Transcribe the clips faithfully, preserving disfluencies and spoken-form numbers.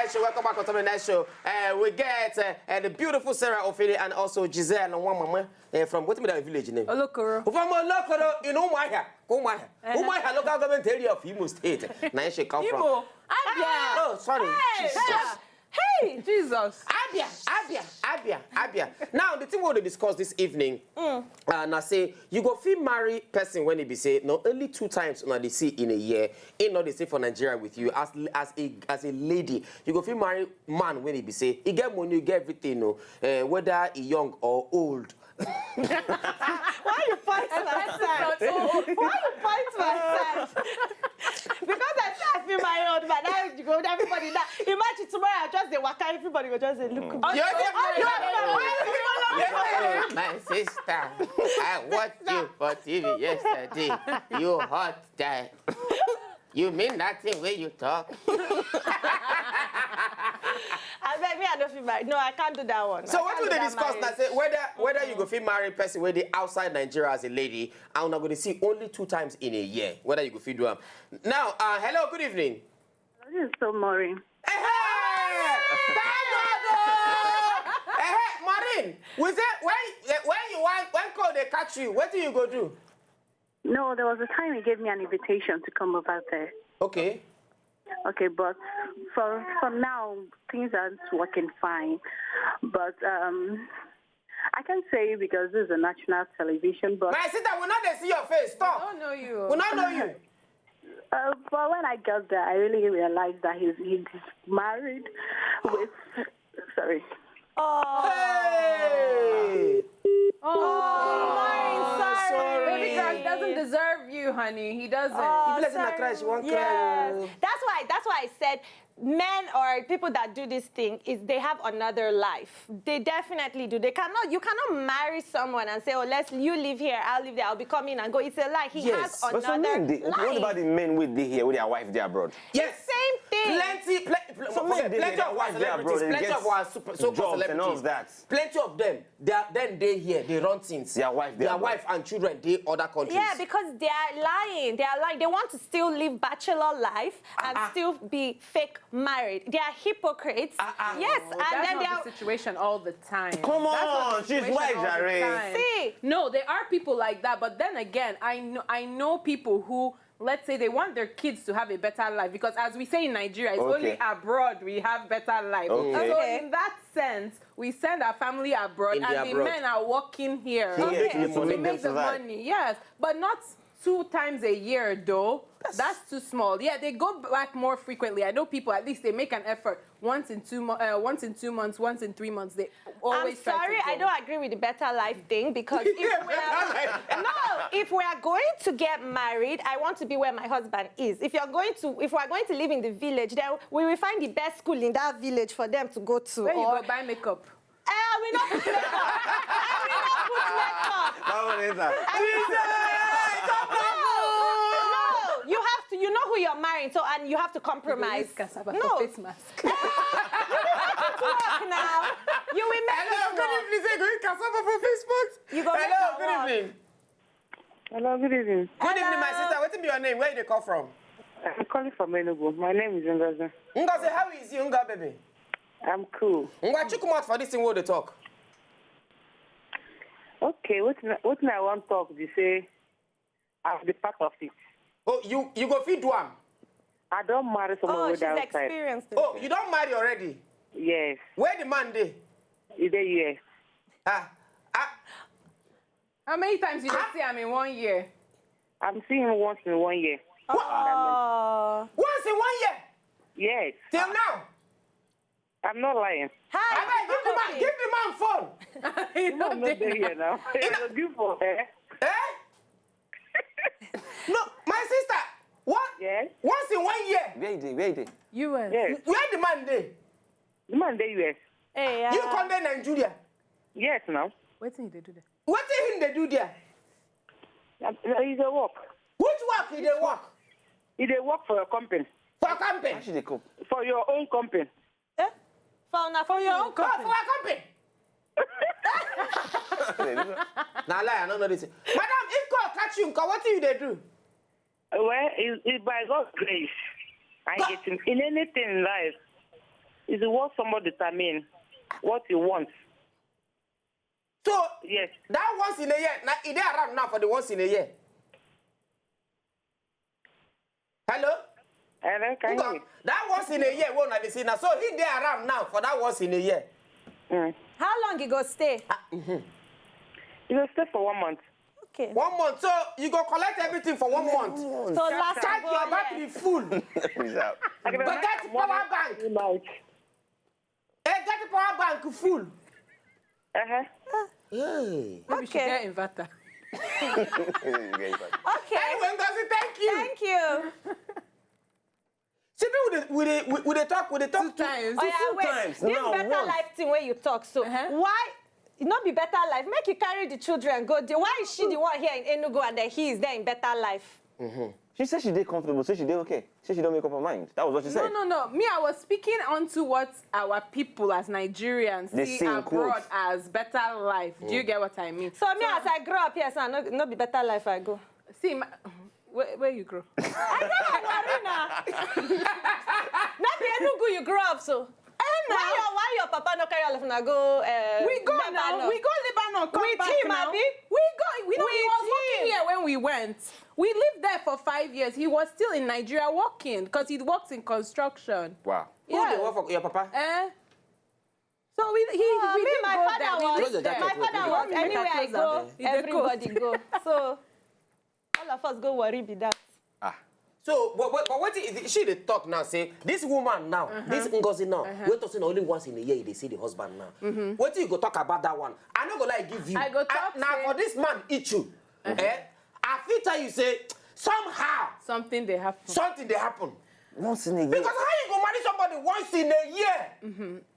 Nice show. Welcome back on Top of the Night Show. Uh, we get uh, uh, the beautiful Sarah Ofili and also Giselle Nwamama uh, from, what is that village name? Olokoro. From Olokoro in Umuahia. Umuahia. Umuahia local government area of Imo State. Nice show come from. Imo. Abia. Oh, sorry. Hey. Jesus. Hey, Jesus. Abia, Abia, Abia, Abia. Now, the thing we want to discuss this evening, mm. uh, now say, you go fit marry person when he be say, no, only two times una dey see in a year. He not dey stay for Nigeria with you. As as a as a lady, you go fit marry man when he be say, he get money, he get everything, no. Uh, whether he young or old. Why you point my side? Why you point my side? Because I say I feel my own, but now you go everybody now. Imagine tomorrow I just dey waka, everybody go just dey look. Mm. You see, oh, you see, my sister, I watched you for T V yesterday. You hot die. You mean nothing when you talk. I beg me, I don't feel married. No, I can't do that one. So what we dey discuss now? Say whether whether you go fit marry person where they outside Nigeria as a lady, and una go dey see only two times in a year. Whether you go fit do am. Now, uh, hello, good evening. This is so Maureen. Hey, hey! Thank God, oh! Hey, hey, Maureen, we say when eh, when you want when cold they catch you, what do you go do? No, there was a time he gave me an invitation to come over there. Okay. Okay, but for for now things aren't working fine. But um, I can't say because this is a national television. But my sister, we not dey see your face. Stop. We don't know you. We not know you. Uh, but when I got there, I really realized that he's he's married with. Sorry. Oh. Hey. Oh, Maureen, sorry. Sorry. Baby girl, he doesn't deserve you, honey. He doesn't. Oh, he blessing a cry, she won't cry. Yes. That's why. That's why I said men or people that do this thing is they have another life. They definitely do. They cannot. You cannot marry someone and say, "Oh, let's you live here, I'll live there. I'll be coming and go." It's a lie. He yes. has another. But some men, they, what about the men with the here with their wife there abroad? Yes. Same thing. Plenty, pl- pl- some men, they, plenty their of wife there abroad, plenty of our super, so-called celebrities. Plenty of them, they are, then they here, they run things. Their wife, their wife and children, they other countries. Yeah, because they are lying. They are lying. They want to still live bachelor life and ah, ah. still be fake married. They are hypocrites. Ah, ah. Yes, oh, and that's then not they are the situation all the time. Come on, she's right, Jare. See, no, there are people like that, but then again, I know I know people who let's say they want their kids to have a better life because as we say in Nigeria, it's okay. only abroad we have better life. Okay. So in that sense, we send our family abroad and the men are working here okay. to, to make the money. Yes, but not two times a year though. That's, that's too small. Yeah, they go back more frequently. I know people, at least they make an effort once in two mo- uh, once in two months, once in three months. They always I'm sorry, I don't agree with the better life thing because if we are no, if we are going to get married, I want to be where my husband is. If you're going to, if we are going to live in the village, then we will find the best school in that village for them to go to. Where you go buy makeup? Eh, I will not put makeup. I will not put makeup. That one is that. No, no, you have to. You know who you're marrying, so and you have to compromise. Use cassava no. for face mask. Eh, you will make it work now. You will make Hello, it good work. evening. Say, go use cassava for face mask. You go Hello, make it good work. evening. Hello, good evening. Good evening, my sister. What is your name? Where you dey call from? I'm calling from Enugu. My name is Ngozi. Ngozi, how is you, Ngozi baby? I'm cool. Ngwa, check out for this thing we dey talk. Okay, what what I want talk be say I'm the part of it. Oh, you you go fit do am. I don't marry someone oh, with she's outside. Experienced. Oh, you don't marry already? Yes. Where the man dey? He dey U S. Ah, ah. How many times you dey see am in one year? I'm seeing him once in one year. Oh. Once in one year? Yes. Till now? I'm not lying. Hi. Abeg, give the man, give the man phone. He no dey here now. He no give for her. Eh? No, my sister. What? Yes. Once in one year. Where he dey? Where he dey? U S. Yes. Where the man dey? The man dey U S. Hey, uh... You come dey Nigeria? Yes, now. Wetin he dey do there? Wetin him dey do there? Uh, he dey work. Which work he dey work? He dey work for your company. For company? How she dey cope? For your own company. Eh? For una for your own company. For our company. Na lie, I no know this. Madam, if call catch you, nko, wetin you dey do? Well, it, it by God's grace, I get in, in anything in life. Is what somebody determine what he wants. So Yes. that once in a year, now is there around now for the once in a year? Hello? And then can Nko, you? That once in a year, one I see now. So he there around now for that once in a year. Mm. How long you go stay? You will stay for one month. Okay. One month. So you go collect everything for one month. So last Charge go, your yeah. battery full. I can But get power bank. Like, Eh, get the power bank full. uh-huh. Hey. Maybe she Okay. get inverter. Okay. Anyway, Ngozi, thank you. Thank you. See, people, we dey, we dey, we dey talk, we dey talk Two times. Oh, yeah, Two wait. times This now, better once. Life thing where you talk so. Uh-huh. Why? Not be better life. Make you carry the children go there. Why is she the one here in Enugu and then he is there in better life? She said she dey comfortable, so she dey okay. Say she don't make up her mind. That was what she No, said. No, no. Me, I was speaking onto what our people as Nigerians They see see in abroad quotes. As better life. Do you get what I mean? So me, as I grow up here, so I no, no be better life I go. See, my, where, where you grow? I know I'm worried now. Not be Enugu you grow up so. Why your, why your papa no carry all of una go? Uh, We go Lebanon? now. We go Lebanon. Come With back him, now. Abi? We go. We know he With was working him. Here when we went. We lived there for five years. He was still in Nigeria working because he works in construction. Wow. Who dey work for your papa? Eh? So we he, Oh, we me, didn't my go father there. We was, lived there. my father was Make her anywhere I closer. go, He dey cook. Everybody go. So all of us go worry be that. Ah. So, but, but, but what is, she dey talk now? Say this woman now, this Ngozi now, we talk say na only once in a year they see the husband now. What you go talk about that one? I no go like give you. I go talk now say- For this man eat you. Eh? I fit tell you say somehow Something they happen. Something dey happen. Once in a year. Because how you go marry somebody once in a year?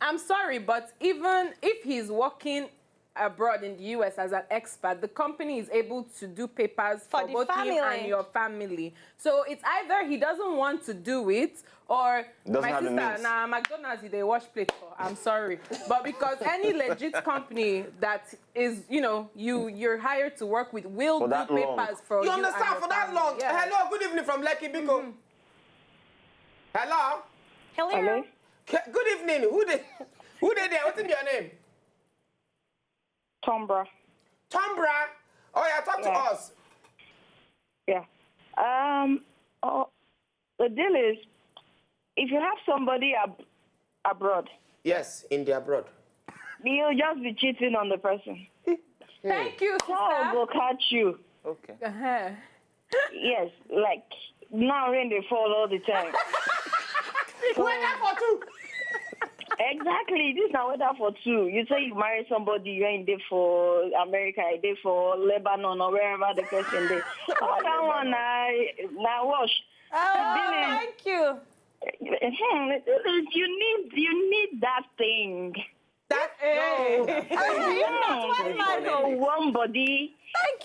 I'm sorry, but even if he's working abroad in the U S as an expat, the company is able to do papers for, For the both family. Him and your family. So it's either he doesn't want to do it or Doesn't my have the sister, means. Nah, McDonald's they wash plate for. I'm sorry, but because any legit company that is, you know, you you're hired to work with will For do that long. Papers for You you. Understand? And your For that family. Long. Yeah. Hello, good evening from Lekki Biko. Hello. Hello? K- Good evening. Who dey who dey there? What's your name? Tombra. Tombra. Oh yeah, talk to Yeah. Us. Yeah. Um. Oh, the deal is, if you have somebody ab- abroad, Yes, in the abroad. You'll just be cheating on the person. Thank you, Call sister. Go catch you. Okay. Uh-huh. Yes, like now rain they fall all the time. Weather for two. Exactly. This is not weather for two. You say you marry somebody, you're in there for America, you're there for Lebanon or wherever the person is. All that one, I now wash. Oh, thank you. Hmm, you need you need that thing. That Are you not one man? No, one body. Thank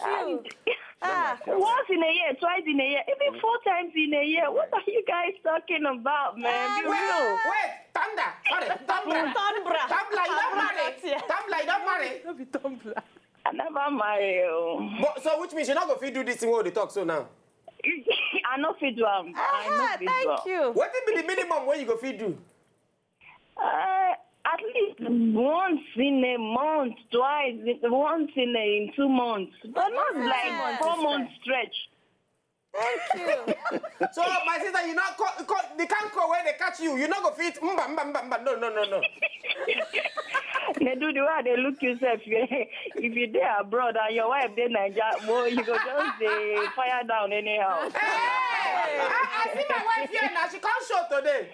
you. Ah. Once in a year, twice in a year, even four times in a year. What are you guys talking about, man? Be Wait, real. Wait, Thunder. Sorry, Thunder. Tombra. Thunder, you don't marry. Yeah. Thunder, you don't marry. No be Tumblr. I never marry. Oh. But so which means you not go fit do this thing wey we dey talk so now. I no fit do am. I no Ah, fit do am. thank you. What be the minimum wey you go fit do? Uh, at least once in a month, twice, once in a, in two months, but not in like two months four is months stretch. Thank you. So my sister, you not call, call, the can't call where they catch you. You not go fit. Mba, mba, mba, mba. No, no, no, no. They do the way they look yourself. If you there abroad and your wife there Nigeria, well, you go just dey fire down anyhow. Hey, I, I see my wife here now. She can't show today.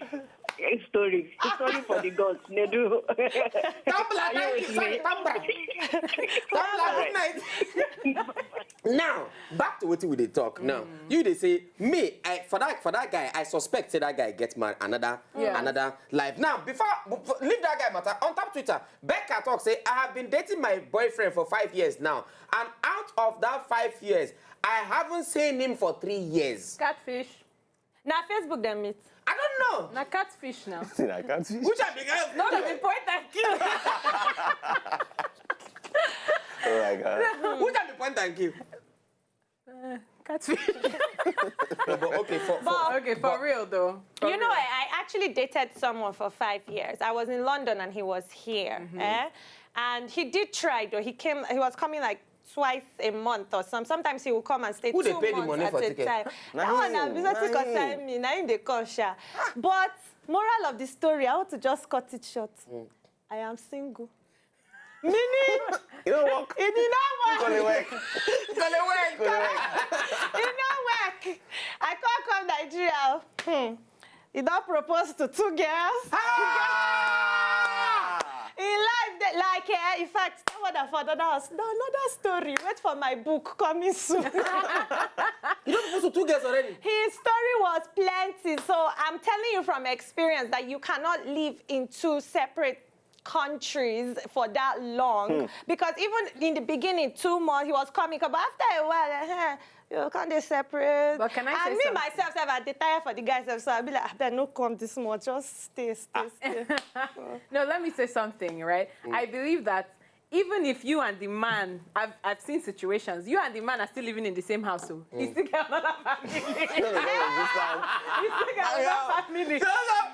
Story, story for the gods. They do. Tumbler, thank you. Sorry, Tumbler. Tumbler, good night. Now, back to what we dey talk. Now, you dey say me I, for that for that guy. I suspect say that guy get married another Yeah. another life. Now, before, before leave that guy matter. On top Twitter, Becca talk say I have been dating my boyfriend for five years now, and out of that five years, I haven't seen him for three years. Catfish. Now Facebook them meet. I don't know. Na catfish now. See, I can't see. Which I began. No, be point and kill. Oh my God. Which I be point and kill. No, but okay, for, for Okay, for real though. For You know, real. I, I actually dated someone for five years. I was in London and he was here. Eh? And he did try though. He came, he was coming like twice a month or some. Sometimes he will come and stay Who dey two pay the months money at for a ticket? Time. Na That one na him, business na to him. Concern me. Na him dey come sha. But moral of the story, I want to just cut it short. I am single. Meaning, You know what? it did not work. Go dey work. Go dey work. Go dey work. It not work. I can't come Nigeria. Hmm. He don't propose to two girls. Ah! In life, they, like, eh, in fact, that one for another house. No, another story. Wait for my book coming soon. You don't propose to two girls already? His story was plenty. So I'm telling you from experience that you cannot live in two separate countries for that long. Because even in the beginning, two months, he was coming. But after a while, eh, you can't dey separate. But can I and say me something? Myself, sef, I dey tire for the guys. So I'll be like, I better no come this month. Just stay, stay, stay. No, let me say something, right? I believe that even if you and the man, I've, I've seen situations, you and the man are still living in the same house, so he still get another family. No, no, no, this time. He still get another family. No, no,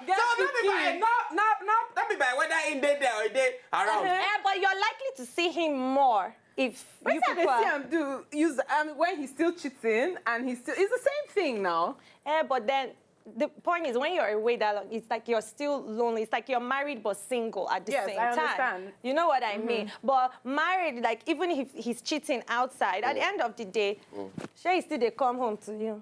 Get so not be by pikin. No, no, no, not be by whether in dey there or dey around. Eh, but you're likely to see him more if you Wetin I dey people see are am do use um, when he's still cheating and he's still, it's the same thing now. Eh, but then the point is, when you're away that long, it's like you're still lonely. It's like you're married but single at the Yes, same I time. Understand. You know what I mean? But married, like, even if he's cheating outside, at the end of the day, she still they come home to you.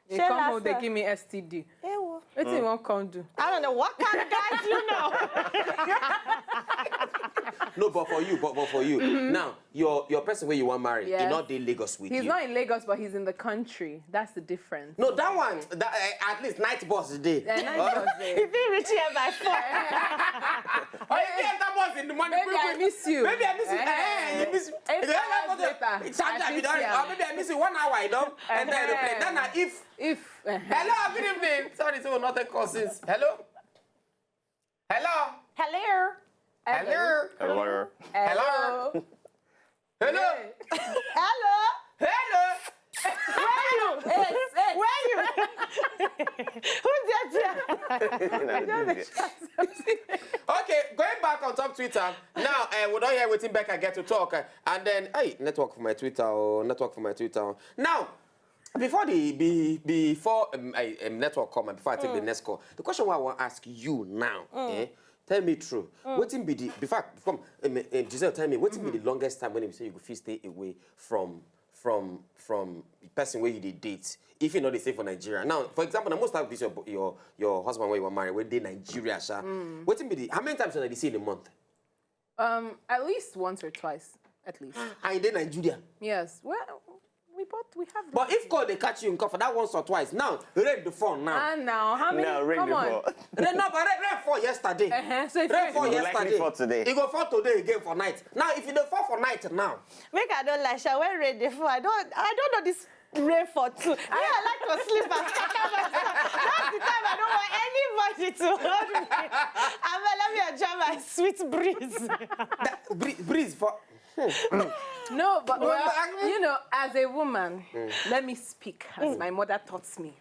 They Shey come last home, they year- give me S T D. Ewo. Wetin you wan come do? I don't know what kind of guys you know. No, but for you, but, but for you. Now, your your person where you want marry, Yes. he not dey Lagos with He's you. Not in Lagos, but he's in the country. That's the difference. No, that one, that, uh, at least night bus dey. Eh, night bus dey. If he reach here by four, Or if you enter bus in the morning, Baby, I miss you. Baby, I miss you. Eh. Eh, you miss you. Eight You know, hours like, later, it sounds I like you miss don't, you. Or maybe I miss you one hour, you don't. And then you play. Eh. Then I if. If eh, Hello, good evening. Sorry, so not a call since. Hello. Hello. hello. Hello. Hello. Hello. Hello. Hello. Hello. Where you? Where you? Who's there? Okay, going back on top Twitter now. Uh, we don't hear wetin Becca get to talk, uh, and then hey, network for my Twitter or network for my Twitter. Now, before the be, before um, I, um, network come and before I take the next call, the question I want to ask you now, eh, tell me true. Wetin be the before I- come um, um, Giselle, tell me wetin be the longest time when you say you go fit stay away from from from the person where you dey date if you know they stay for Nigeria. Now, for example, now most of this your your your husband where you were married, where they Nigeria, sha. Wetin be the how many times una dey see in a month? Um, at least once or twice, at least. And they Nigeria. Yes. Well, we both we have. But if call they catch you in call for that once or twice, now rain the phone now. And now, how many? Now, ring Come the on. phone. Rain no, but rain, rain fall yesterday. Uh-huh. So if Rain you- fall It go likely yesterday. Fall today. It go fall today again for night. Now, if you don't fall for night now, Make I don't lie, sha. When rain dey fall, I don't, I don't know this rain for two. Me, I like to sleep and scatter myself. That's the time I don't want anybody to hold me. I'm like, let me enjoy my sweet breeze. that bree- breeze for No, but well, I- you know, as a woman, let me speak as my mother taught me.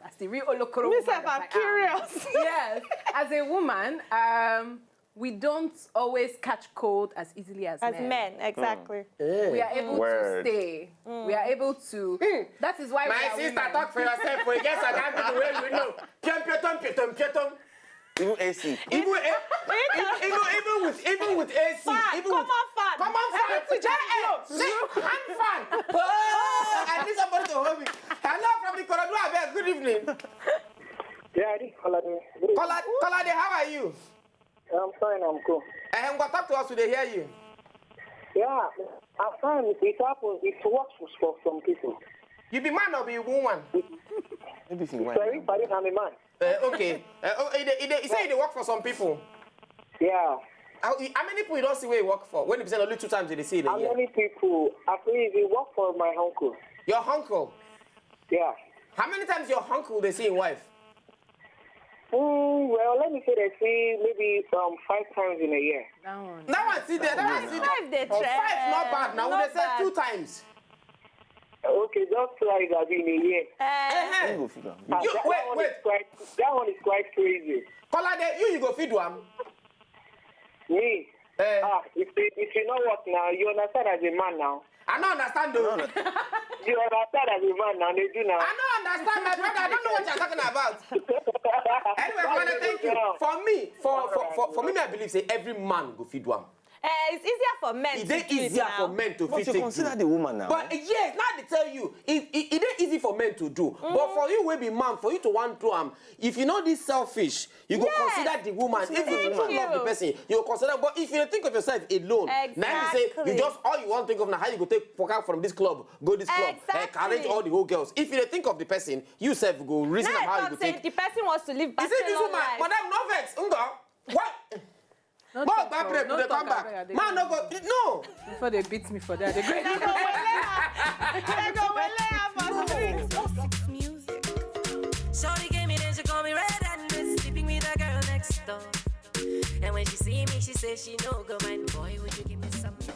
That's the real olokoro. Me Woman sef, that I'm I am. Curious. Yes, as a woman, um, we don't always catch cold as easily as, As men, exactly. We are able Word. To stay. We are able to. That is why we My are sister, women. Talk for yourself. For you guys, I can't do the way we know. Pium, pium, pium, pium, pium. Even A C. Even, eh, even, even, even with even with A C, Fan, even come with, on, fan. Come on, fan. Everything just Hey, hey, hand fan. Oh, I need somebody to hold me. Hello from Ikorodu, abeg. Good evening. Yeah, this is Kolade. Good evening. Kolade, Kolade, how are you? I'm fine, I'm cool. Eh, what talk to us today? Hear you. Yeah, I find it happens. It works for, for some people. You be man or be woman? Maybe if you want. Sorry, pardon, I'm a man. Uh, okay. Uh, oh, it, it, it, it say it work for some people. Yeah. How, how many people you don't see where you work for? When you say only two times they see in a How year. Many people? I say if you work for my uncle. Your uncle. Yeah. How many times your uncle they see his wife? Mm, well, let me say they see maybe um, five times in a year. That one. That one see there. That one see there. Five dey Oh, try. Five not bad. Now Not when they say bad. Two times. Okay, just try it, Abi, in a year. Eh, Who Eh, go fit do am? Ah, You- that, wait, that one wait. Is quite, that one is quite crazy. Kolade, you you go fit do am. Me, Eh, ah, it, it, it will not work now. You understand as a man now. I don't understand though. You understand as a man now. They do now. I don't understand, my brother. I don't know what you're talking about. Anyway, brother, thank you. For me, for for for, for me, I believe say every man go fit do am. Eh, it's easier for men It to is do it easier now. for men to But fit you take consider do. The woman now. But yes, now they tell you, it, it, it is easy for men to do. But for you, will be man, for you to want to am, if you know this selfish, you go Yes. consider the woman. If you Thank truly love the you. person, you go consider. But if you think of yourself alone, now you say you Exactly. Just all you want to think of now how you go take fuck out from this club, go this club, eh, Exactly. Carry all the whole girls. If you dey think of the person, you self go reason Now am how I you go thought say take. The person wants to live You see this bachelor woman, life. Madam, no vex, ngo. What? No Mo talk gba for- break, no we dey talk, come back. Abeg, I dey Man no go. Go no. Before they beat me for that, they go. They go wele her. They go wele her for street. Shorty came in and she called me red and red, sleeping with the girl next door. And when she see me, she said she no go mind. Boy, would you give me something?